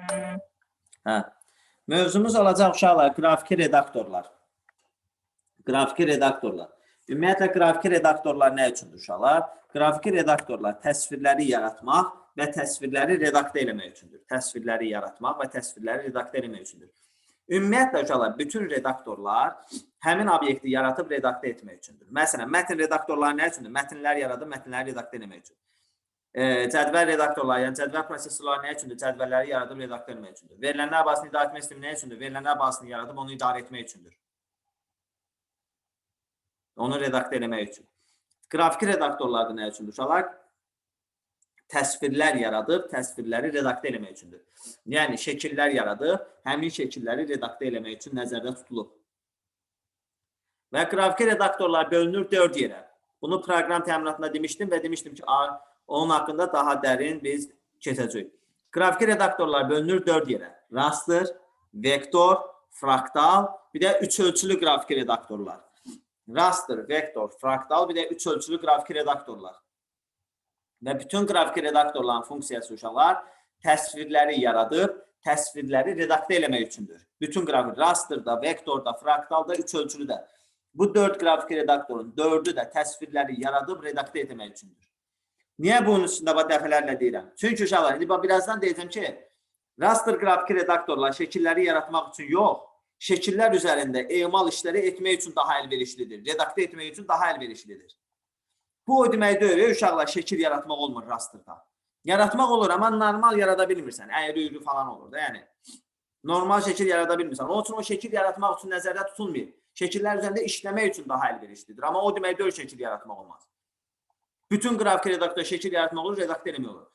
Hə. Mövzumuz olacaq uşaqlar, qrafiki redaktorlar. Qrafiki redaktorlar. Ümumiyyətlə qrafiki redaktorlar nə üçündür uşaqlar? Qrafiki redaktorlar təsvirləri yaratmaq və təsvirləri redaktə eləmək üçündür. Təsvirləri yaratmaq və təsvirləri redaktə eləmək üçündür. Ümumiyyətlə uşaqlar, bütün redaktorlar həmin obyekti yaratıb redaktə etmək üçündür. Məsələn, mətn redaktorları nə üçündür? Mətnlər yaradıb mətnləri redaktə eləmək üçün. Cədvəl redaktorları, yəni cədvəl prosessorları nə üçündür? Cədvəlləri yaradıb redaktə etmək üçündür. Verilənlər bazasını idarə etmə sistemi nə üçündür? Verilənlər bazasını yaradıb onu idarə etmək üçündür. Onu redaktə eləmək üçün. Qrafiki redaktorlar da nə üçündür uşaqlar? Təsvirlər yaradıb, təsvirləri redaktə eləmək üçündür. Yəni şəkillər yaradıb, həmin şəkilləri redaktə eləmək üçün nəzərdə tutulub. Və qrafiki redaktorlar bölünür 4 yerə. Bunu proqram təminatında demişdim və demişdim ki, onun haqqında daha dərin biz keçəcəyik. Qrafiki redaktorlar bölünür 4 yerə. Raster, vektor, fraktal, bir də üç ölçülü qrafiki redaktorlar. Raster, vektor, fraktal, bir də üç ölçülü qrafiki redaktorlar. Və bütün qrafiki redaktorların funksiyası uşaqlar təsvirləri yaradıb, təsvirləri redaktə eləmək üçündür. Bütün qrafik rasterda, vektorda, fraktalda, üç ölçülü də. Bu 4 qrafiki redaktorun 4-ü də təsvirləri yaradıb redaktə etmək üçündür. Niyə bunun üstündə bax dəfələrlə deyirəm? Çünki uşaqlar, indi bax birazdan deyəcəm ki, raster qrafiki redaktorlar şəkilləri yaratmaq üçün yox, şəkillər üzərində emal işləri etmək üçün daha əlverişlidir. Redaktə etmək üçün daha əlverişlidir. Bu o demək deyil, uşaqlar, şəkil yaratmaq olmur rasterda. Yaratmaq olur, amma normal yarada bilmirsən. Əyri-üyrü falan olur da, yəni. Normal şəkil yarada bilmirsən. Onun üçün o şəkil yaratmaq üçün nəzərdə tutulmayıb. Şəkillər üzərində işləmək üçün daha əlverişlidir. Amma o demək deyil, şəkil yaratmaq olmaz. Bütün qrafiki redaktor şəkil yaratmaq olur, redaktə eləmək olur.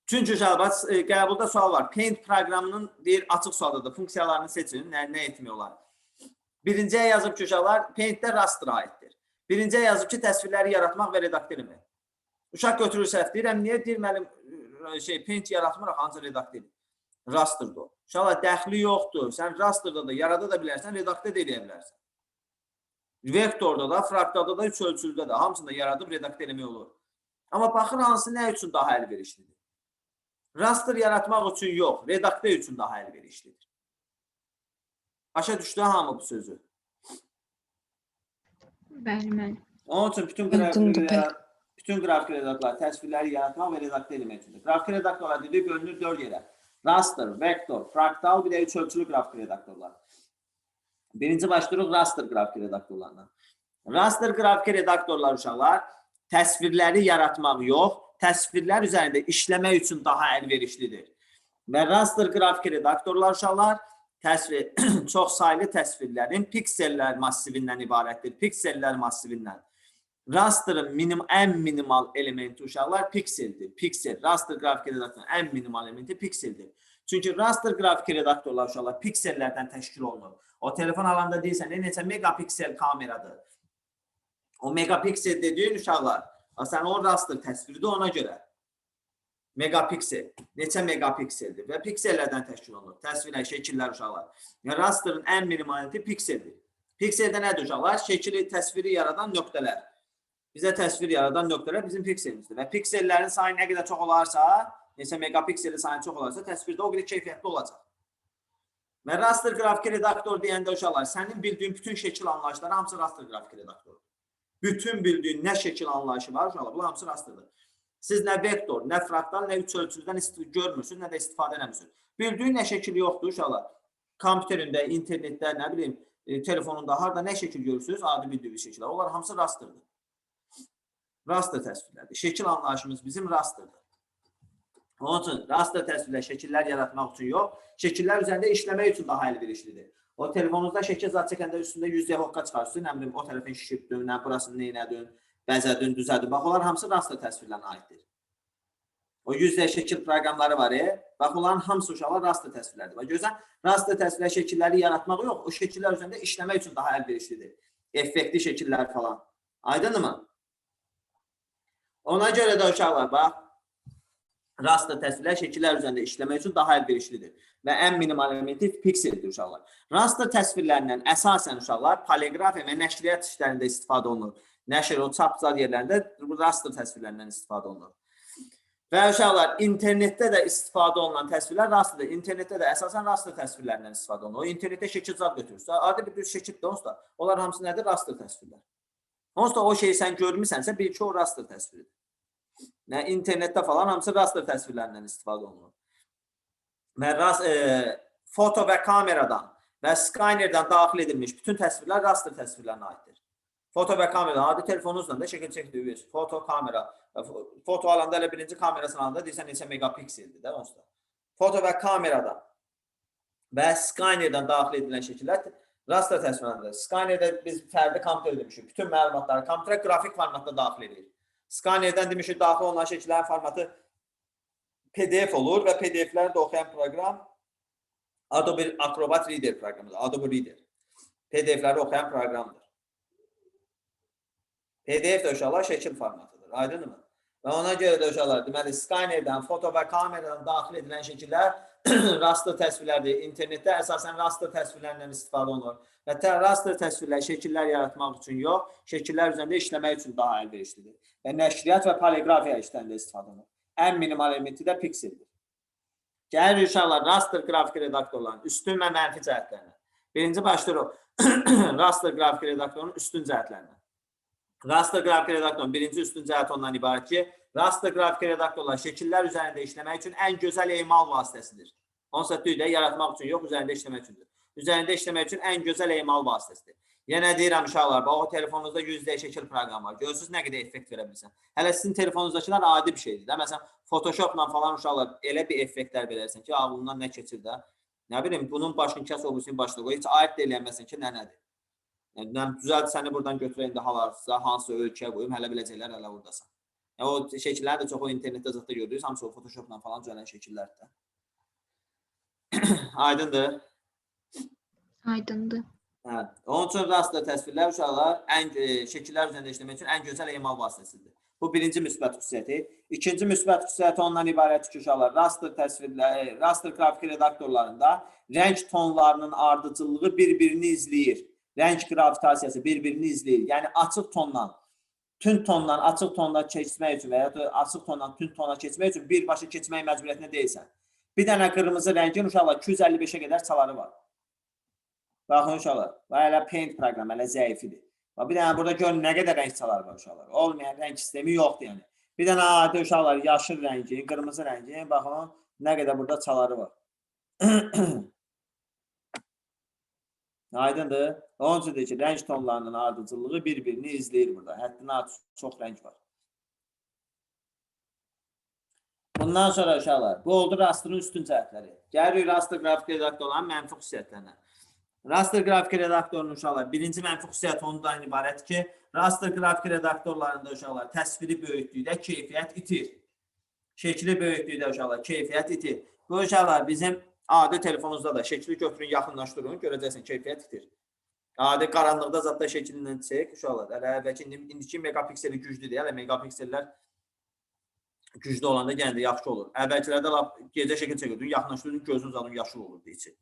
Çünki uşaqlar, qəbulda sual var. Paint proqramının deyir açıq sualdadır. Funksiyalarını seçin, nə etmək olar? Birinciyə yazıb ki, uşaqlar, Paint-də raster aiddir. Birinciyə yazıb ki, təsvirləri yaratmaq və redaktə eləmək. Uşaq götürür səhv deyirəm. Niyə deyir müəllim Paint yaratmırıq, ancaq redaktə edir. Rasterdir o. Uşaqlar, dəxli yoxdur. Sən rasterda da yarada da bilərsən, redaktə də eləyə bilərsən. Vektorda da, fraktalda da, üç ölçülüdə də hamısını da yaradıb redaktə eləmək olur. Amma baxır hansı nə üçün daha əlverişlidir. Raster yaratmaq üçün yox, redaktə üçün daha əlverişlidir. Başa düşdü hamı bu sözü? Bəli, müəllim. Onun üçün bütün Aydındır, qrafik, bütün qrafik redaktorlar təsvirləri yaratmaq və redaktə etmək üçündür. Qrafik redaktorlar dedik bölünür 4 yerə. Raster, vektor, fraktal, bir də üç ölçülü qrafik redaktorlar. Birinci başlayırıq raster qrafik redaktorlarından. Raster qrafik redaktorlar uşaqlar təsvirləri yaratmaq yox, təsvirlər üzərində işləmək üçün daha əlverişlidir. Və raster qrafik redaktorlar uşaqlar təsvir çox saylı təsvirlərin piksellər massivindən ibarətdir. Piksellər massivindən. Raster'ın ən minimal elementi uşaqlar pikseldir. Piksel, raster qrafik redaktorun ən minimal elementi pikseldir. Çünki raster qrafik redaktorlar uşaqlar piksellərdən təşkil olunur. O telefon alanda deyirsən, neçə megapiksel kameradır. O megapiksel dediyin uşaqlar, sən o raster təsviridir ona görə. Megapiksel, neçə megapikseldir və piksellərdən təşkil olunur. Təsvirlər, şəkillər uşaqlar. Yəni rasterın ən minimal elementi pikseldir. Pikseldə nədir uşaqlar? Şəkili, təsviri yaradan nöqtələr. Bizə təsvir yaradan nöqtələr bizim pikselimizdir. Və piksellərin sayı nə qədər çox olarsa, neçə megapikselin sayı çox olarsa, təsvirdə o qədər keyfiyyətli olacaq. Və raster qrafiki redaktor deyəndə uşaqlar, sənin bildiyin bütün şəkil anlayışları hamısı raster qrafiki redaktordur. Bütün bildiyin nə şəkil anlayışı var uşaqlar, bunlar hamısı rasterdir. Siz nə vektor, nə fraktal, nə üç ölçülüdən görmürsünüz, nə də istifadə eləmirsiniz. Bildiyin nə şəkil yoxdur uşaqlar. Kompüterində, internetdə, nə bilim, telefonunda harda nə şəkil görürsünüz, adi bildiyiniz şəkillər. Onlar hamısı rasterdir. Raster təsvirlərdir. Şəkil anlayışımız bizim rasterdir. Onun üçün raster təsvirlər şəkillər yaratmaq üçün yox, şəkillər üzərində işləmək üçün daha əlverişlidir. O telefonunuzda şəkil zad çəkəndə üstündə 100 hoqqa çıxarsın, nə bilim, o tərəfin şişirtdin, nə burasını neynədin, bəzədin, düzəldin. Bax, onlar hamısı raster təsvirlərinə aiddir. O 100 şəkil proqramları var, bax, onların hamısı uşaqlar raster təsvirlərdir. Bax, görürsən, raster təsvirlər şəkilləri yaratmaq yox, o şəkillər üzərində işləmək üçün daha əlverişlidir. Effektli şəkillər falan. Aydınmı? Ona görə də uşaqlar, bax, raster təsvirlər şəkillər üzərində işləmək üçün daha əlverişlidir. Və ən minimal elementi pikseldir uşaqlar. Raster təsvirlərindən əsasən uşaqlar poliqrafiya və nəşriyyat işlərində istifadə olunur. Nəşr, o çap zad yerlərində bu raster təsvirlərindən istifadə olunur. Və uşaqlar, internetdə də istifadə olunan təsvirlər rasterdir. İnternetdə də əsasən raster təsvirlərindən istifadə olunur. O internetdə şəkil zad götürürsə, adi bir düz şəkildir onsuz da. Onlar hamısı nədir? Raster təsvirlər. Onsuz da o şeyi sən görmüsənsə, bil ki, o raster təsviridir. Nə, internetdə falan hamısı raster təsvirlərindən istifadə olunur. Və foto və kameradan və skanerdən daxil edilmiş bütün təsvirlər raster təsvirlərinə aiddir. Foto və kamera, adi telefonunuzla da şəkil çəkdirirsiniz. Foto, kamera. Foto alanda elə birinci kamerasını alanda deyirsən neçə megapikseldir də onsuz da. Foto və kameradan və skanerdən daxil edilən şəkillər raster təsvirləridir. Skanerdə biz fərdi kompüter demişik. Bütün məlumatları kompüterə qrafik formatda daxil edirik. Skanerdən demişik daxil olunan şəkillərin formatı PDF olur və PDF-ləri də oxuyan proqram Adobe Acrobat Reader proqramıdır. Adobe Reader. PDF-ləri oxuyan proqramdır. PDF də uşaqlar şəkil formatıdır. Aydınmı? Və ona görə də uşaqlar, deməli, skanerdən, foto və kameradan daxil edilən şəkillər raster təsvirlərdir. İnternetdə əsasən raster təsvirlərindən istifadə olunur. Və raster təsvirlər şəkillər yaratmaq üçün yox, şəkillər üzərində işləmək üçün daha əlverişlidir. Və nəşriyyat və poliqrafiya işlərində istifadə olunur. Ən minimal elementi də pikseldir. Gəlir uşaqlar, raster qrafik redaktorlarının üstün və mənfi cəhətlərinə. Birinci başlayırıq raster qrafik redaktorunun üstün cəhətlərinə. Raster qrafik redaktorunun birinci üstün cəhəti ondan ibarət ki, raster qrafik redaktorlar şəkillər üzərində işləmək üçün ən gözəl emal vasitəsidir. Onsuz da düz də yaratmaq üçün yox, üzərində işləmək üçündür. Üzərində işləmək üçün ən gözəl emal vasitəsidir. Yenə deyirəm uşaqlar, bax o telefonunuzda 100D şəkil proqramı var. Görürsünüz nə qədər effekt verə bilirsən. Hələ sizin telefonunuzdakılar adi bir şeydir də. Məsələn, Photoshopla falan uşaqlar elə bir effektlər verərsən ki, ağlından nə keçir də. Nə bilim, bunun başını kəs, o birisinin başını qoy. Heç ayırt da eləyəməzsən ki, nə nədir. Yəni, düzəlt səni buradan götürəyim də halarsa, hansı ölkəyə qoyum, hələ biləcəklər, hələ oradasan. Yəni, o şəkilləri də çox o internetdə zətdə gördüyünüz, hamısı o Photoshopla falan düzələn şəkillərdir. Aydındır? Aydındır. Hə. Onun üçün raster təsvirlər uşaqlar şəkillər üzərində işləmək üçün ən gözəl emal vasitəsidir. Bu birinci müsbət xüsusiyyəti. İkinci müsbət xüsusiyyəti ondan ibarətdir ki, uşaqlar raster təsvirlər, raster qrafik redaktorlarında rəng tonlarının ardıcıllığı bir-birini izləyir. Rəng qravitasiyası bir-birini izləyir. Yəni açıq tondan, tünd tondan açıq tondan keçmək üçün və ya da açıq tondan tünd tona keçmək üçün birbaşa keçmək məcburiyyətində deyilsən. Bir dənə qırmızı rəngin uşaqlar 255-ə qədər çaları var. Baxın uşaqlar, hələ Paint proqramı hələ zəifidir. Bax, bir dənə burada görün nə qədər rəng çaları var uşaqlar. Olmayan rəng sistemi yoxdur yəni. Bir dənə adi uşaqlar yaşıl rəngin, qırmızı rəngin, baxın nə qədər burada çaları var. Aydındır? Onun üçün deyir ki, rəng tonlarının ardıcıllığı bir-birini izləyir burada. Həddindən artıq çox rəng var. Bundan sonra uşaqlar, bu oldu rasterın üstün cəhətləri. Gəlirik raster qrafik redaktorlarının mənfi xüsusiyyətlərinə. Raster qrafik redaktorunun uşaqlar, birinci mənfi xüsusiyyəti ondan ibarətdir ki, raster qrafik redaktorlarında uşaqlar təsviri böyütdükdə keyfiyyət itir. Şəkli böyütdükdə uşaqlar keyfiyyət itir. Bu uşaqlar bizim adi telefonunuzda da şəkli götürün, yaxınlaşdırın, görəcəksin keyfiyyət itir. Adi qaranlıqda zətdə şəklindən çək uşaqlar. Hələ əvvəlki indiki megapikseli güclüdür, hələ megapiksellər güclü olanda yenə də yaxşı olur. Əvvəlkilərdə lap gecə şəkil çəkirdin, yaxınlaşdırdın, gözün zadın yaşıl olurdu içi.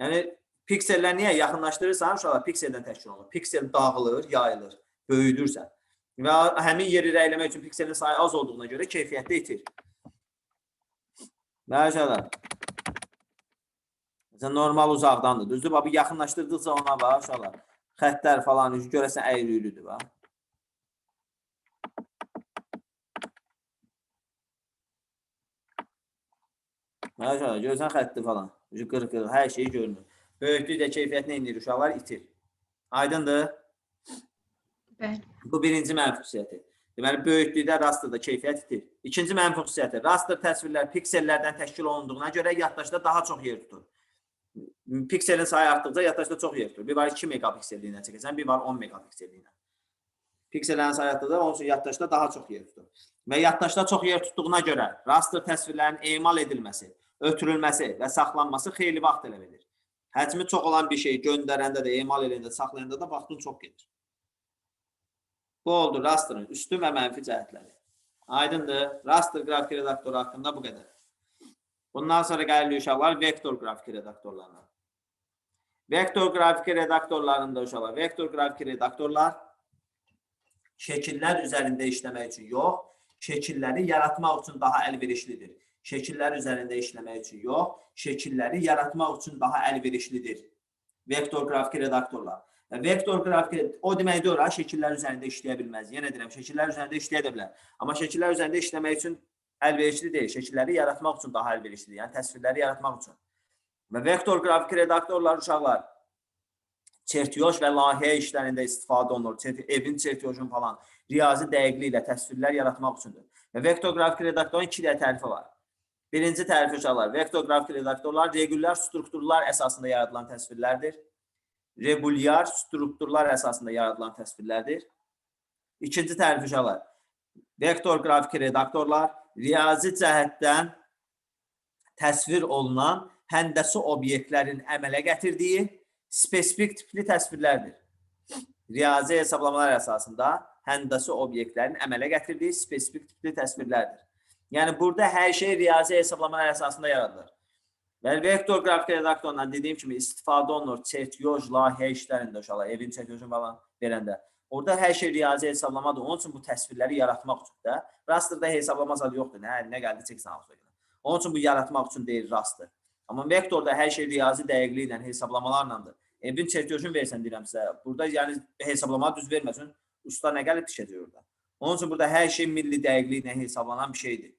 Yəni piksellər niyə yaxınlaşdırırsan uşaqlar pikseldən təşkil olunur. Piksel dağılır, yayılır, böyüdürsən. Və həmin yeri rəyləmək üçün pikselin sayı az olduğuna görə keyfiyyətdə itir. Bəli uşaqlar. Məsələn, normal uzaqdandır. Düzdür? Bax, bu yaxınlaşdırdıqca ona bax uşaqlar. Xəttlər falan görəsən əyri-üyrüdür bax. Bəli uşaqlar, görürsən xətti falan. Qır-qır, hər şey görünür. Böyüklük də keyfiyyət nə edir uşaqlar? İtir. Aydındır? Bəli. Bu birinci mənfi xüsusiyyəti. Deməli, böyüklükdə rasterda keyfiyyət itir. İkinci mənfi xüsusiyyəti, raster təsvirlər piksellərdən təşkil olunduğuna görə yaddaşda daha çox yer tutur. Pikselin sayı artdıqca yaddaşda çox yer tutur. Bir var 2 megapikselliyinə çəkəcəm, bir var 10 megapikselliyinə. Piksellərin sayı artdıqca onun üçün yaddaşda daha çox yer tutur. Və yaddaşda çox yer tutduğuna görə raster təsvirlərin emal edilməsi, ötürülməsi və saxlanması xeyli vaxt tələb edir. Həcmi çox olan bir şeyi göndərəndə də, emal edəndə, saxlayanda da vaxtın çox gedir. Bu oldu rasterın üstün və mənfi cəhətləri. Aydındır? Raster qrafik redaktoru haqqında bu qədər. Bundan sonra gəlirik uşaqlar vektor qrafik redaktorlarına. Vektor qrafik redaktorlarında uşaqlar, vektor qrafik redaktorlar şəkillər üzərində işləmək üçün yox, Şəkilləri yaratmaq üçün daha əlverişlidir. Şəkillər üzərində işləmək üçün yox, şəkilləri yaratmaq üçün daha əlverişlidir. Vektor qrafiki redaktorlar. Və vektor qrafiki o demək deyil, ha, şəkillər üzərində işləyə bilməz. Yenə deyirəm, şəkillər üzərində işləyə də bilər. Amma şəkillər üzərində işləmək üçün əlverişli deyil. Şəkilləri yaratmaq üçün daha əlverişlidir. Yəni təsvirləri yaratmaq üçün. Və vektor qrafiki redaktorlar uşaqlar çertyoş və layihə işlərində istifadə olunur. Evin çertyoşun falan riyazi dəqiqliyi ilə təsvirlər yaratmaq üçündür. Və vektor qrafiki redaktorun iki dənə tərifi var. Birinci tərifi uşaqlar, vektor qrafiki redaktorlar regulyar strukturlar əsasında yaradılan təsvirlərdir. Regulyar strukturlar əsasında yaradılan təsvirlərdir. İkinci tərifi uşaqlar, vektor qrafiki redaktorlar riyazi cəhətdən təsvir olunan həndəsi obyektlərin əmələ gətirdiyi spesifik tipli təsvirlərdir. Riyazi hesablamalar əsasında həndəsi obyektlərin əmələ gətirdiyi spesifik tipli təsvirlərdir. Yəni burada hər şey riyazi hesablamalar əsasında yaradılır. Və vektor qrafik redaktorundan dediyim kimi istifadə olunur çertyoş, layihə işlərində uşaqlar, evin çertyoşunu falan verəndə. Orada hər şey riyazi hesablamadır. Onun üçün bu təsvirləri yaratmaq üçün də. Rasterda hesablama zadı yoxdur. Nə gəldi çəksən ağzına görə. Onun üçün bu yaratmaq üçün deyil raster. Amma vektorda hər şey riyazi dəqiqliyi ilə, hesablamalarladır. Evin çertyoşunu versən deyirəm sizə. Burada yəni hesablama düz verməsin, usta nə gəlib tikəcək orada. Onun üçün burada hər şey milli dəqiqliyi ilə hesablanan bir şeydir.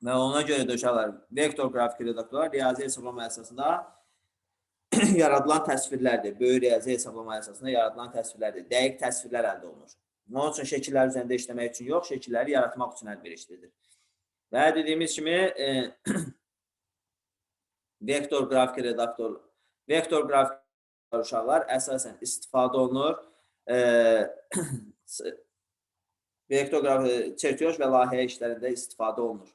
Və ona görə də uşaqlar, vektor qrafiki redaktorlar riyazi hesablama əsasında yaradılan təsvirlərdir. Böyük riyazi hesablama əsasında yaradılan təsvirlərdir. Dəqiq təsvirlər əldə olunur. Onun üçün şəkillər üzərində işləmək üçün yox, şəkilləri yaratmaq üçün əlverişlidir. Və dediyimiz kimi vektor qrafiki redaktor, vektor qrafiki uşaqlar əsasən istifadə olunur. Vektor qrafiki çertyoş və layihə işlərində istifadə olunur.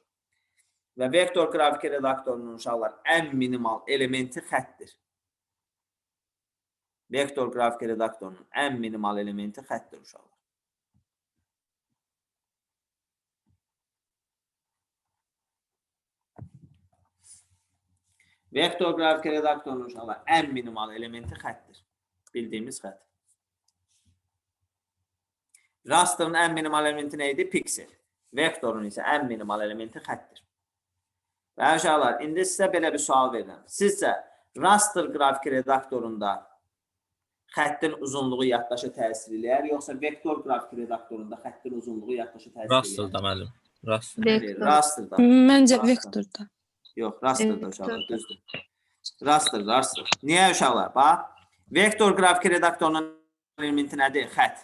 Və vektor qrafiki redaktorunun uşaqlar ən minimal elementi xətdir. Vektor qrafiki redaktorunun ən minimal elementi xətdir uşaqlar. Vektor qrafiki redaktorunun uşaqlar ən minimal elementi xətdir. Bildiyimiz xət. Rasterın ən minimal elementi nə idi? Piksel. Vektorun isə ən minimal elementi xətdir. Və uşaqlar, indi sizə belə bir sual verirəm. Sizcə raster qrafiki redaktorunda xəttin uzunluğu yaddaşa təsir eləyər, yoxsa vektor qrafiki redaktorunda xəttin uzunluğu yaddaşa təsir eləyər? Rasterda müəllim. Raster. Vektor. Rasterda. Məncə Raster. vektorda. Yox, rasterda uşaqlar, düzdür. Raster, raster. Niyə uşaqlar? Bax, vektor qrafiki redaktorunun elementi nədir? Xət.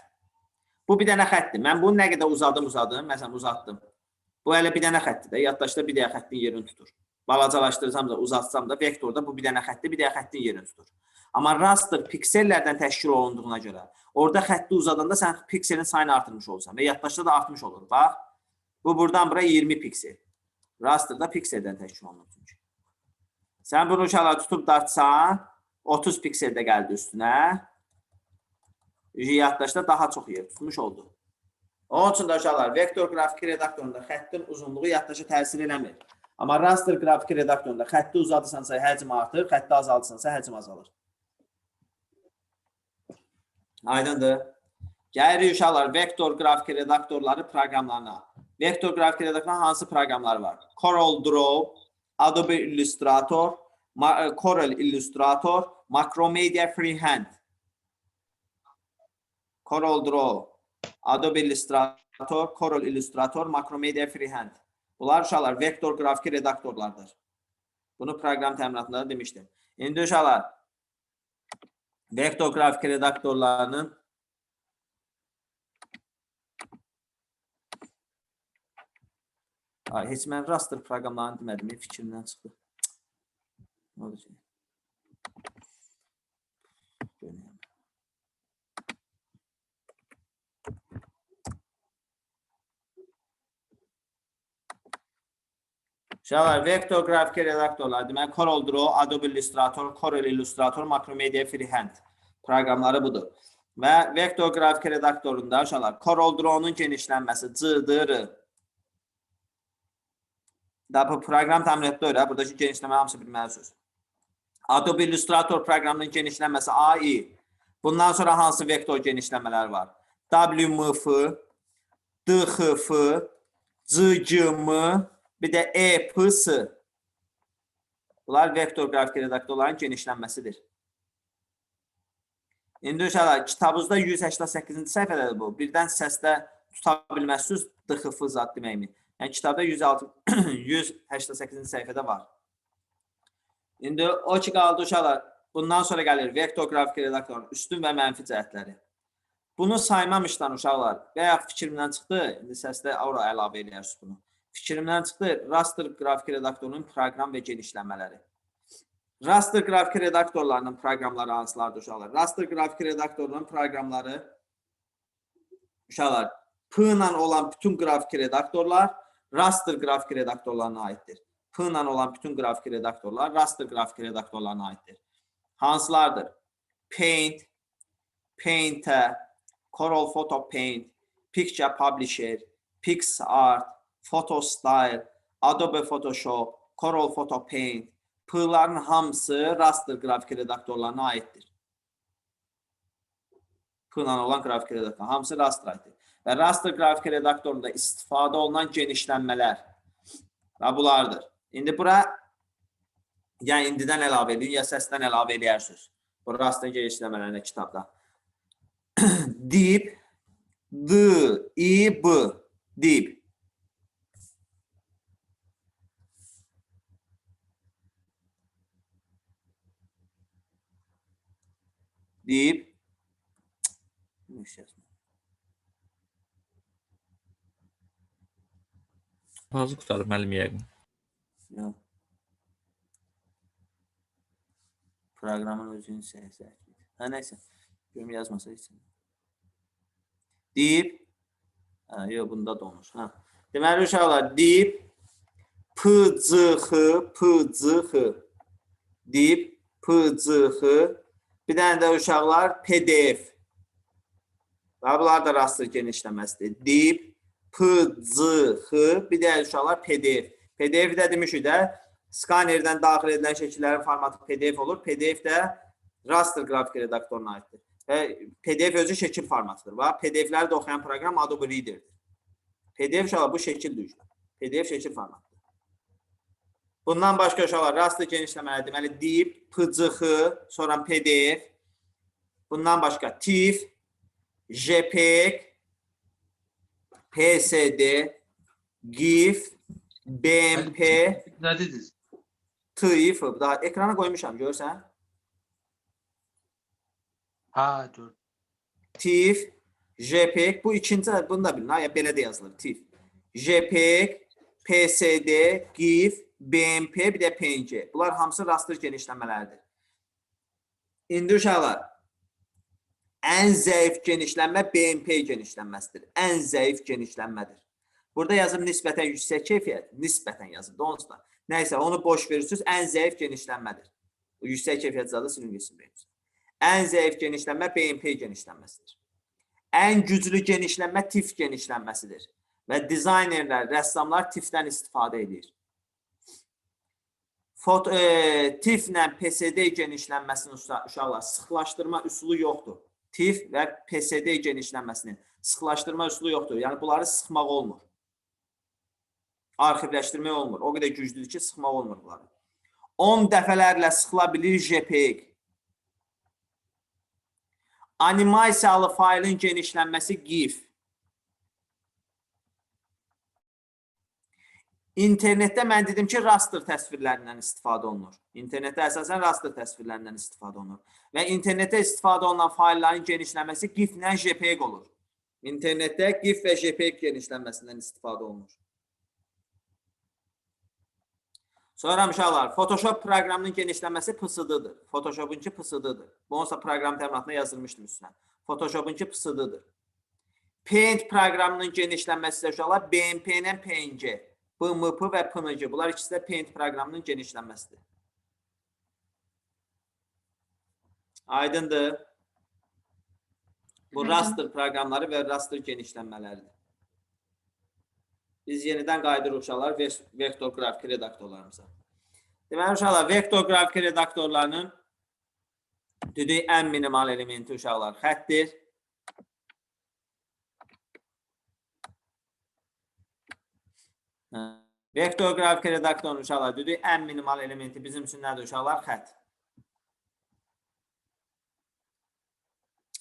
Bu bir dənə xətdir. Mən bunu nə qədər uzadım, məsələn, uzatdım. Bu hələ bir dənə xətdir də, yaddaşda bir dənə xəttin yerini tutur. Balacalaşdırsam da, uzatsam da, vektorda bu bir dənə xətdir, bir dənə xəttin yerini tutur. Amma raster piksellərdən təşkil olunduğuna görə, orada xətti uzadanda sən pikselin sayını artırmış olursan və yaddaşda da artmış olur. Bax, bu buradan bura 20 piksel. Rasterda pikseldən təşkil olunur çünki. Sən bunu uşaqlar tutub dartsan, 30 pikseldə gəldi üstünə. Yaddaşda daha çox yer tutmuş oldu. Onun üçün də uşaqlar, vektor qrafiki redaktorunda xəttin uzunluğu yaddaşa təsir eləmir. Amma raster qrafiki redaktorunda xətti uzadırsansa həcm artır, xətti azaldırsansa həcm azalır. Aydındır. Gəlirik uşaqlar, vektor qrafiki redaktorları proqramlarına. Vektor qrafiki redaktorlarının hansı proqramları var? Corel Draw, Adobe Illustrator, Corel Illustrator, Macromedia Freehand. Corel Draw, Adobe Illustrator, Corel Illustrator, Macromedia Freehand. Bunlar uşaqlar vektor qrafiki redaktorlardır. Bunu proqram təminatında da demişdim. İndi uşaqlar, vektor qrafiki redaktorlarının Ay, heç mən raster proqramlarını demədim, fikrimdən çıxdı. Nə oldu ki? Görünəyəm. Uşaqlar, vektor qrafiki redaktorlar, deməli Corel Draw, Adobe Illustrator, Corel Illustrator, Macromedia Freehand proqramları budur. Və vektor qrafiki redaktorunda uşaqlar, Corel Draw'nun genişlənməsi CDR. Daha bu proqram təmin etdi öyle. Buradakı genişləmə hamısı bilməlisiniz. Adobe Illustrator proqramının genişlənməsi AI. Bundan sonra hansı vektor genişləmələr var? WMF, DXF, CGM, bir də EPS. Bunlar vektor qrafik redaktorların genişlənməsidir. İndi uşaqlar, kitabınızda 188-ci səhifədədir bu. Birdən səsdə tuta bilməzsiniz DXF zad deməyimi. Yəni kitabda 188-ci səhifədə var. İndi o ki qaldı uşaqlar, bundan sonra gəlir vektor qrafik redaktorun üstün və mənfi cəhətləri. Bunu saymamışdan uşaqlar, və ya fikrimdən çıxdı, indi səsdə ora əlavə eləyərsiniz bunu. Fikrimdən çıxdı raster qrafik redaktorunun proqram və genişlənmələri. Raster qrafik redaktorlarının proqramları hansılardır uşaqlar? Raster qrafik redaktorunun proqramları uşaqlar, P ilə olan bütün qrafik redaktorlar raster qrafik redaktorlarına aiddir. P ilə olan bütün qrafik redaktorlar raster qrafik redaktorlarına aiddir. Hansılardır? Paint, Paint-ə, Corel Photo Paint, Picture Publisher, PixArt, Photo Style, Adobe Photoshop, Corel Photo Paint, P-ların hamısı raster qrafik redaktorlarına aiddir. P ilə olan qrafik redaktor hamısı raster aiddir. Və raster qrafik redaktorunda istifadə olunan genişlənmələr və bunlardır. İndi bura ya indidən əlavə edin, ya səsdən əlavə eləyərsiniz. Bu raster genişlənmələrində kitabda. Dip, D, I, B, dip. Dip. Fazla qurtarır müəllim yəqin. Yox. Proqramın özünün səhifəsi. Hə, nəysə. Görüm yazmasa heç. Dip. Hə, yox, bunda da olmuş. Hə. Deməli, uşaqlar, dip, P, C, X, P, C, X. Dip, P, C, X. Bir dənə də uşaqlar, PDF. Və bunlar da raster genişləməsidir. Dip, P, C, X, bir də uşaqlar PDF. PDF də demişik də, skanerdən daxil edilən şəkillərin formatı PDF olur. PDF də raster qrafik redaktoruna aiddir. Və PDF özü şəkil formatıdır. Və PDF-ləri də oxuyan proqram Adobe Reader'dir. PDF uşaqlar bu şəkildir. PDF şəkil formatıdır. Bundan başqa uşaqlar raster genişləmələri deməli DIP, PCX, sonra PDF. Bundan başqa TIFF, JPEG, PSD, GIF, BMP, Nə dediniz? TIF. Daha ekrana qoymuşam, görürsən? Ha, gördüm. TIFF, JPEG. Bu ikinci, bunu da bilin. Ha, ya belə də yazılır. TIFF. JPEG, PSD, GIF, BMP, bir də PNG. Bunlar hamısı raster genişlənmələrdir. İndi uşaqlar, ən zəif genişlənmə BMP genişlənməsidir. Ən zəif genişlənmədir. Burada yazıb nisbətən yüksək keyfiyyət, nisbətən yazıb da onsuz da. Nəysə, onu boş verirsiniz, ən zəif genişlənmədir. Bu yüksək keyfiyyət zadı silin getsin benim. Ən zəif genişlənmə BMP genişlənməsidir. Ən güclü genişlənmə TIFF genişlənməsidir. Və dizaynerlər, rəssamlar TIFF-dən istifadə edir. TIFF-lə PSD genişlənməsinin uşaqlar sıxlaşdırma üsulu yoxdur. TIFF və PSD genişlənməsinin sıxlaşdırma üsulu yoxdur. Yəni bunları sıxmaq olmur. Arxivləşdirmək olmur. O qədər güclüdür ki, sıxmaq olmur bunları. 10 dəfələrlə sıxıla bilir JPEG. Animasiyalı faylın genişlənməsi GIF. İnternetdə mən dedim ki, raster təsvirlərindən istifadə olunur. İnternetdə əsasən raster təsvirlərindən istifadə olunur. Və internetdə istifadə olunan faylların genişlənməsi GIF-lə JPEG olur. İnternetdə GIF və JPEG genişlənməsindən istifadə olunur. Sonra uşaqlar, Photoshop proqramının genişlənməsi PSD-dir. Photoshop'unki PSD-dir. Bu onsuz da proqram təminatına yazılmışdım üstünə. Photoshop'unki PSD-dir. Paint proqramının genişlənməsi isə uşaqlar BMP ilə PNG, BMP və PNG. Bunlar ikisi də Paint proqramının genişlənməsidir. Aydındır. Bu raster proqramları və raster genişlənmələridir. Biz yenidən qayıdırıq uşaqlar vektor qrafik redaktorlarımıza. Deməli uşaqlar, vektor qrafik redaktorlarının dedik ən minimal elementi uşaqlar xətdir. Hə. Vektor qrafik redaktorun uşaqlar dedik, ən minimal elementi bizim üçün nədir uşaqlar? Xətt.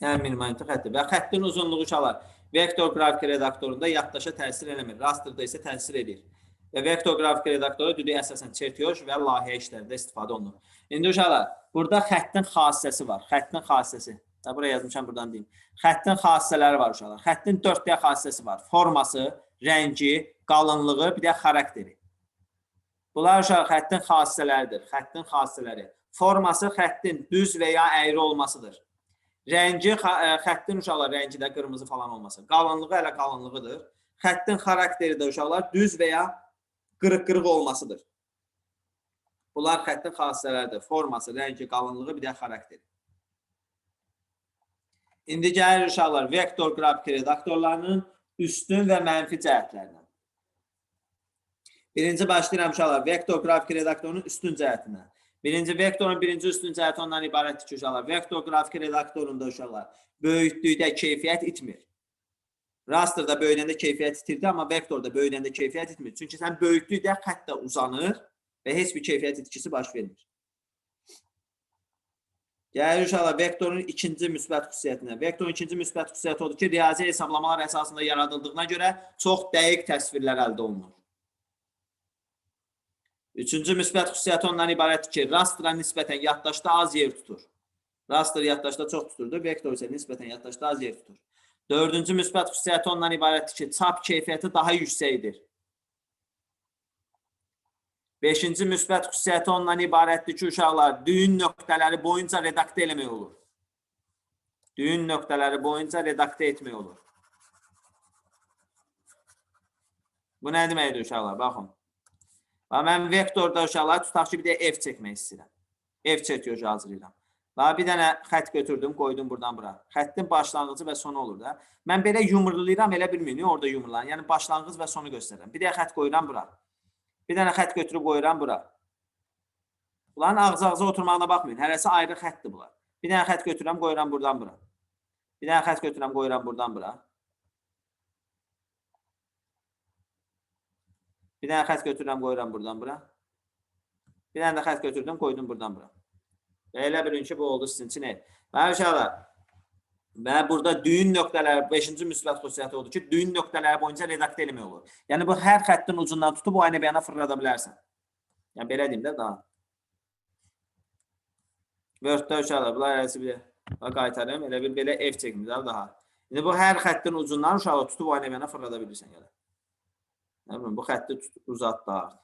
Ən minimal elementi xəttdir. Və xəttin uzunluğu uşaqlar vektor qrafik redaktorunda yaddaşa təsir eləmir. Rasterda isə təsir edir. Və vektor qrafik redaktoru dedik, əsasən çertyoş və layihə işlərində istifadə olunur. İndi uşaqlar, burada xəttin xassəsi var. Xəttin xassəsi. Da buraya yazmışam, buradan deyim. Xəttin xassələri var uşaqlar. Xəttin 4 dənə xassəsi var. Forması, rəngi, qalınlığı, bir də xarakteri. Bunlar uşaq xəttin xassələridir. Xəttin xassələri. Forması xəttin düz və ya əyri olmasıdır. Rəngi, xəttin uşaqlar rəngi də qırmızı falan olması. Qalınlığı elə qalınlığıdır. Xəttin xarakteri də uşaqlar düz və ya qırıq-qırıq olmasıdır. Bunlar xəttin xassələridir. Forması, rəngi, qalınlığı, bir də xarakteri. İndi gəlir uşaqlar vektor qrafik redaktorlarının üstün və mənfi cəhətlərinə. Birinci başlayıram uşaqlar vektor qrafik redaktorunun üstün cəhətinə. Birinci vektorun birinci üstün cəhəti ondan ibarətdir ki, uşaqlar vektor qrafik redaktorunda uşaqlar böyütdükdə keyfiyyət itmir. Rasterda böyüdəndə keyfiyyət itirdi, amma vektorda böyüdəndə keyfiyyət itmir. Çünki sən böyütdükdə xətt də uzanır və heç bir keyfiyyət itkisi baş vermir. Gəlir uşaqlar vektorun ikinci müsbət xüsusiyyətinə. Vektorun ikinci müsbət xüsusiyyəti odur ki, riyazi hesablamalar əsasında yaradıldığına görə çox dəqiq təsvirlər əldə olunur. Üçüncü müsbət xüsusiyyəti ondan ibarətdir ki, rastera nisbətən yaddaşda az yer tutur. Raster yaddaşda çox tuturdu, vektor isə nisbətən yaddaşda az yer tutur. Dördüncü müsbət xüsusiyyəti ondan ibarətdir ki, çap keyfiyyəti daha yüksəkdir. Beşinci müsbət xüsusiyyəti ondan ibarətdir ki, uşaqlar düyün nöqtələri boyunca redaktə eləmək olur. Düyün nöqtələri boyunca redaktə etmək olur. Bu nə deməkdir uşaqlar? Baxın. Bax, mən vektorda uşaqlar tutaq ki, bir də F çəkmək istəyirəm. F çərtiyoju hazırlayıram. Bax, bir dənə xətt götürdüm, qoydum buradan bura. Xəttin başlanğıcı və sonu olur da. Mən belə yumrulayıram, elə bilməyin, orada yumrulan. Yəni başlanğıc və sonu göstərirəm. Bir də xətt qoyuram bura. Bir dənə xətt götürüb qoyuram bura. Bunların ağız-ağıza oturmağına baxmayın. Hərəsi ayrı xəttdir bunlar. Bir dənə xətt götürürəm, qoyuram buradan bura. Bir dənə xətt götürürəm, qoyuram buradan bura. Bir dənə xətt götürürəm, qoyuram buradan bura. Bir dənə də xətt götürdüm, qoydum buradan bura. Və elə bilin ki, bu oldu sizin üçün ev. Və uşaqlar, və burada düyün nöqtələri, 5-ci müsbət xüsusiyyəti odur ki, düyün nöqtələri boyunca redaktə eləmək olur. Yəni, bu hər xəttin ucundan tutub o aynı bəyana fırlada bilərsən. Yəni, belə deyim də daha. Word-də uşaqlar, bunlar hərəsi bir qaytarım, elə bir belə F çəkmir daha. İndi bu hər xəttin ucundan uşaqlar tutub o aynı bəyana fırlada bilirsən. Gələ. Nə bilim, bu xətti uzat da artıq.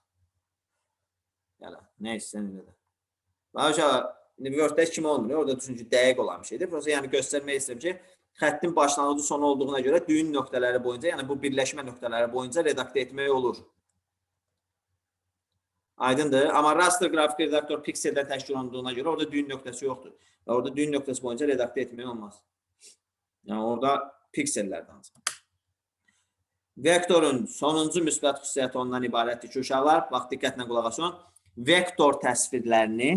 Gələ, nə istəyirsən elə də. Bax, uşaqlar, indi Word-də kimi olmur, orada çünki dəqiq olan bir şeydir. Prosta yəni göstərmək istəyirəm ki, xəttin başlanğıcı sonu olduğuna görə düyün nöqtələri boyunca, yəni bu birləşmə nöqtələri boyunca redaktə etmək olur. Aydındır. Amma raster qrafik redaktor pikseldən təşkil olunduğuna görə orada düyün nöqtəsi yoxdur. Və orada düyün nöqtəsi boyunca redaktə etmək olmaz. Yəni orada piksellərdən ancaq. Vektorun sonuncu müsbət xüsusiyyəti ondan ibarətdir ki, uşaqlar, bax diqqətlə qulaq asın, vektor təsvirlərini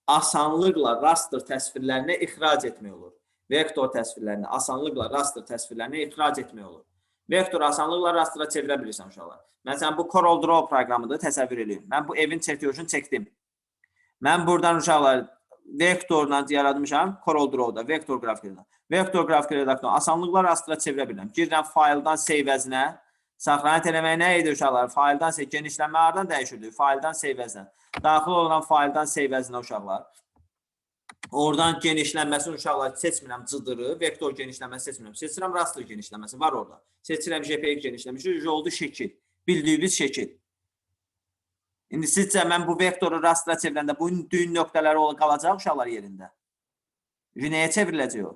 asanlıqla raster təsvirlərinə ixrac etmək olur. Vektor təsvirlərini asanlıqla raster təsvirlərinə ixrac etmək olur. Vektoru asanlıqla rastera çevirə bilirsən uşaqlar. Məsələn, bu CorelDRAW proqramıdır, təsəvvür eləyin. Mən bu evin çertiyojunu çəkdim. Mən buradan uşaqlar vektorla yaratmışam CorelDRAW-da, vektor qrafik redaktoru. Vektor qrafik redaktoru asanlıqla rastera çevirə bilirəm. Girirəm fayldan save as-nə. Saxlanət eləmək nə idi uşaqlar? Fayldan save, genişlənmə hardan dəyişirdi? Fayldan save as-nə. Daxil oluram fayldan save as-nə uşaqlar. Oradan genişlənməsini uşaqlar seçmirəm cıdırı, vektor genişlənməsi seçmirəm. Seçirəm raster genişlənməsi var orada. Seçirəm JPEG genişlənməsi, oldu şəkil. Bildiyimiz şəkil. İndi sizcə mən bu vektoru rastera çevirəndə bu düyün nöqtələri qalacaq uşaqlar yerində? Nəyə çevriləcək o?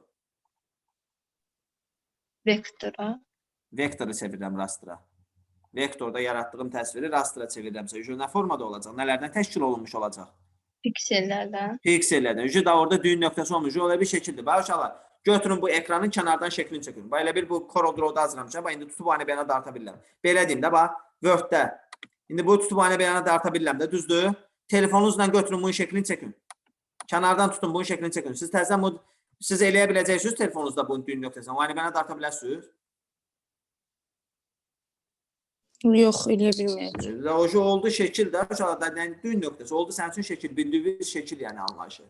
Vektora. Vektoru çevirirəm rastera. Vektorda yaratdığım təsviri rastera çevirirəmsə, nə formada olacaq? Nələrdən təşkil olunmuş olacaq? Piksellərdən. Piksellərdən. Ücü də orada düyün nöqtəsi olmuş. Öyle bir şəkildir. Bax uşaqlar, götürün bu ekranın kənardan şəklini çəkin. Bax elə bir bu CorelDRAW-da hazırlamışam. Bax indi tutub aynı bəyana darta bilirəm. Belə deyim də bax Word-də. İndi bu tutub aynı bəyana darta bilirəm də, düzdür? Telefonunuzla götürün bunun şəklini çəkin. Kənardan tutun bunun şəklini çəkin. Siz təzədən bu siz eləyə biləcəksiniz telefonunuzda bunun düyün nöqtəsini. O aynı bəyana darta bilərsiniz. Yox, eləyə bilməyəcəm. O oldu şəkil də, uşaqlar, yəni düyün nöqtəsi oldu sənin üçün şəkil, bildiyiniz şəkil yəni anlayışı.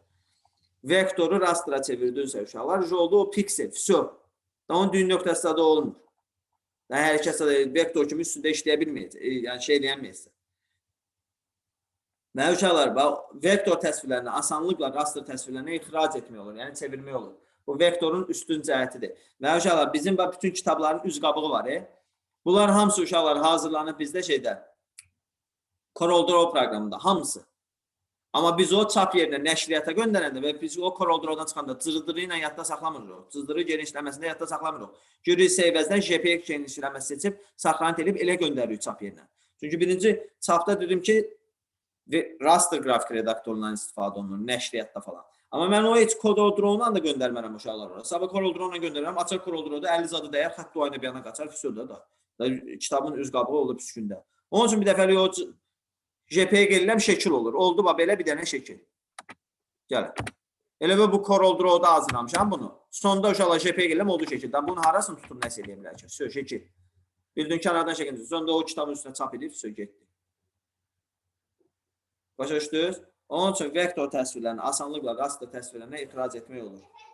Vektoru rastra çevirdinsə uşaqlar, oldu o piksel, vso. Da onun düyün nöqtəsi də olmur. Da hər kəs də vektor kimi üstündə işləyə bilməyəcək, yəni şey eləyəməyəcək. Və uşaqlar, bax, vektor təsvirlərini asanlıqla raster təsvirlərinə ixrac etmək olur, yəni çevirmək olur. Bu vektorun üstün cəhətidir. Və uşaqlar, bizim bax bütün kitabların üz qabığı var. Bunlar hamısı uşaqlar hazırlanıb bizdə şeydə CorelDRAW proqramında hamısı. Amma biz o çap yerinə nəşriyyata göndərəndə və biz o CorelDRAW-dan çıxanda cırdırı ilə yadda saxlamırıq. Cırdırı genişləməsində yadda saxlamırıq. Görürük save-əzdən JPEG genişləməsi seçib, saxlanıt edib elə göndəririk çap yerinə. Çünki birinci çapda dedim ki, raster qrafik redaktorundan istifadə olunur, nəşriyyatda falan. Amma mən o heç CorelDRAW-la da göndərmərəm uşaqlar ora. Sabah CorelDRAW-la göndərirəm, açar CorelDRAW-da 50 zadı dəyər, xətt o ayına bir yana qaçar, fisoda da. Kitabın üz qabığı olur pis gündə. Onun üçün bir dəfəlik o JPEG eləyirəm, şəkil olur. Oldu bax belə bir dənə şəkil. Gəl. Elə bu CorelDRAW-da hazırlamışam bunu. Sonda uşaqlar JPEG eləyirəm, oldu şəkil. Bunu harasını tutub nəsə eləyə bilər ki? Sö, şəkil. Bildin kənardan şəkil. Sonda o kitabın üstünə çap edib, sö, getdi. Başa düşdünüz? Onun üçün vektor təsvirlərini asanlıqla raster təsvirlərinə ixrac etmək olur.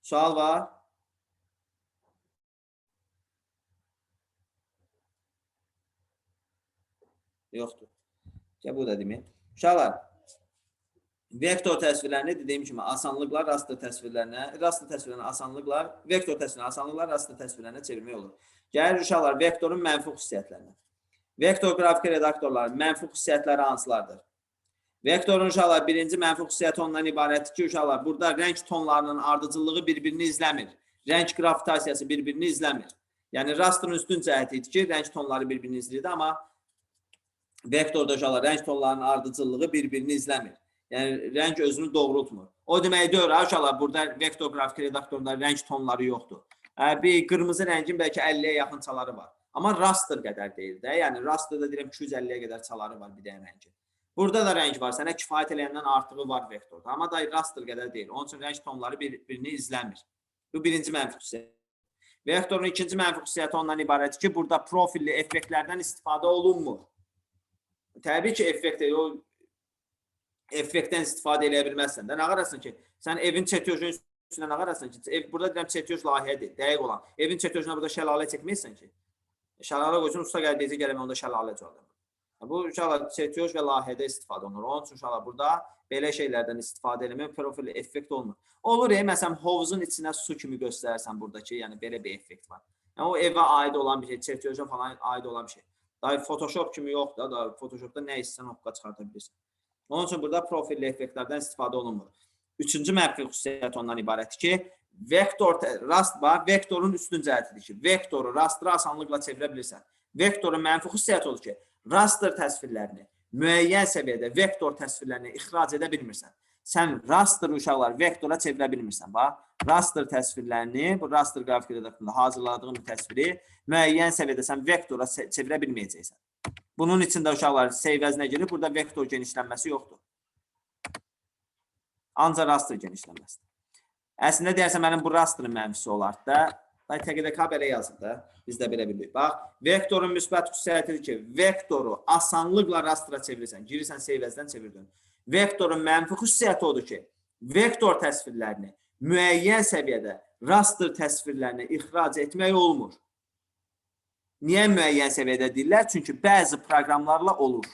Sual var? Yoxdur. Gəl bu da demək. Uşaqlar, vektor təsvirlərini dediyim kimi asanlıqla raster təsvirlərinə, raster təsvirlərini asanlıqla, vektor təsvirlərini asanlıqla raster təsvirlərinə çevirmək olur. Gəlir uşaqlar vektorun mənfi xüsusiyyətlərinə. Vektor qrafik redaktorların mənfi xüsusiyyətləri hansılardır? Vektorun uşaqlar birinci mənfi xüsusiyyəti ondan ibarətdir ki, uşaqlar burada rəng tonlarının ardıcıllığı bir-birini izləmir. Rəng qravitasiyası bir-birini izləmir. Yəni rasterın üstün cəhəti idi ki, rəng tonları bir-birini izləyirdi, amma vektorda uşaqlar rəng tonlarının ardıcıllığı bir-birini izləmir. Yəni rəng özünü doğrultmur. O demək deyil, uşaqlar burada vektor qrafik redaktorunda rəng tonları yoxdur. Bir qırmızı rəngin bəlkə 50-yə yaxın çaları var. Amma raster qədər deyil də. Yəni rasterda deyirəm 250-yə qədər çaları var bir dənə rəngin. Burada da rəng var. Sənə kifayət eləyəndən artığı var vektorda. Amma da raster qədər deyil. Onun üçün rəng tonları bir-birini izləmir. Bu birinci mənfi xüsusiyyət. Vektorun ikinci mənfi xüsusiyyəti ondan ibarətdir ki, burada profilli effektlərdən istifadə olunmur. Təbii ki, effekt, o effektdən istifadə eləyə bilməzsən də. Nə qarasın ki, sən evin çetyojunun üstünə nə qarasın ki, ev, burada deyirəm çetyoj layihədir, dəqiq olan. Evin çetyojuna burada şəlalə çəkməyəsən ki. Şəlalə qoysun, usta gəlib deyəcək, gələm onda şəlalə cavab. Bu uşaqlar çetyoj və layihədə istifadə olunur. Onun üçün uşaqlar burada belə şeylərdən istifadə eləmək profil effekt olmur. Olur, məsələn, hovuzun içinə su kimi göstərərsən buradakı, yəni belə bir effekt var. Yəni o evə aid olan bir şey, çertyoja falan aid olan bir şey. Daha Photoshop kimi yoxdur da, Photoshopda nə istəsən hoqqa çıxarda bilirsən. Onun üçün burada profilli effektlərdən istifadə olunmur. Üçüncü mənfi xüsusiyyət ondan ibarətdir ki, vektor rast var, vektorun üstün cəhətidir ki, vektoru rastra asanlıqla çevirə bilirsən. Vektorun mənfi xüsusiyyəti odur ki, raster təsvirlərini müəyyən səviyyədə vektor təsvirlərini ixrac edə bilmirsən. Sən raster uşaqlar vektora çevirə bilmirsən. Bax, raster təsvirlərini, bu raster qrafik redaktorunda hazırladığım təsviri müəyyən səviyyədə sən vektora çevirə bilməyəcəksən. Bunun üçün də uşaqlar save əzinə girir. Burada vektor genişlənməsi yoxdur. Ancaq raster genişlənməsidir. Əslində deyərsən mənim bu rasterın mənfisi olardı da. TQDK belə yazır da. Biz də belə bilirik. Bax, vektorun müsbət xüsusiyyətidir ki, vektoru asanlıqla rastra çevirirsən. Girirsən save əzdən çevirdin. Vektorun mənfi xüsusiyyəti odur ki, vektor təsvirlərini müəyyən səviyyədə raster təsvirlərini ixrac etmək olmur. Niyə müəyyən səviyyədə deyirlər? Çünki bəzi proqramlarla olur.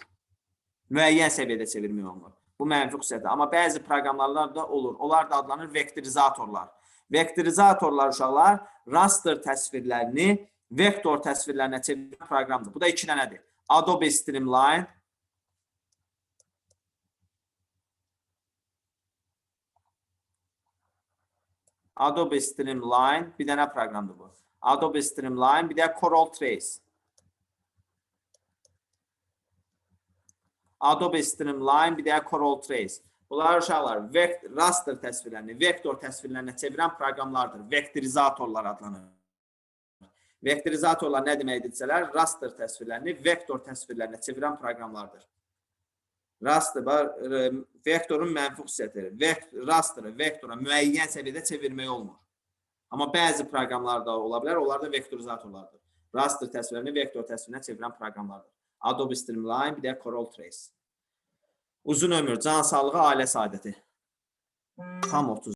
Müəyyən səviyyədə çevirmək olmur. Bu mənfi xüsusiyyətdir. Amma bəzi proqramlarla da olur. Onlar da adlanır vektorizatorlar. Vektorizatorlar uşaqlar raster təsvirlərini vektor təsvirlərinə çevirən proqramdır. Bu da iki dənədir. Adobe Streamline Adobe Streamline bir dənə proqramdır bu. Adobe Streamline, bir də Corel Trace. Adobe Streamline, bir də Corel Trace. Bunlar uşaqlar raster təsvirlərini vektor təsvirlərinə çevirən proqramlardır. Vektorizatorlar adlanır. Vektorizatorlar nə deməkdirsə, raster təsvirlərini vektor təsvirlərinə çevirən proqramlardır. Raster, vektorun mənfi xüsusiyyəti. Rasterı vektora müəyyən səviyyədə çevirmək olmur. Amma bəzi proqramlar da ola bilər, onlar da vektorizatorlardır. Raster təsvirlərini vektor təsvirinə çevirən proqramlardır. Adobe Streamline, bir də Corel Trace. Uzun ömür, can sağlığı, ailə saadəti. Tam 30.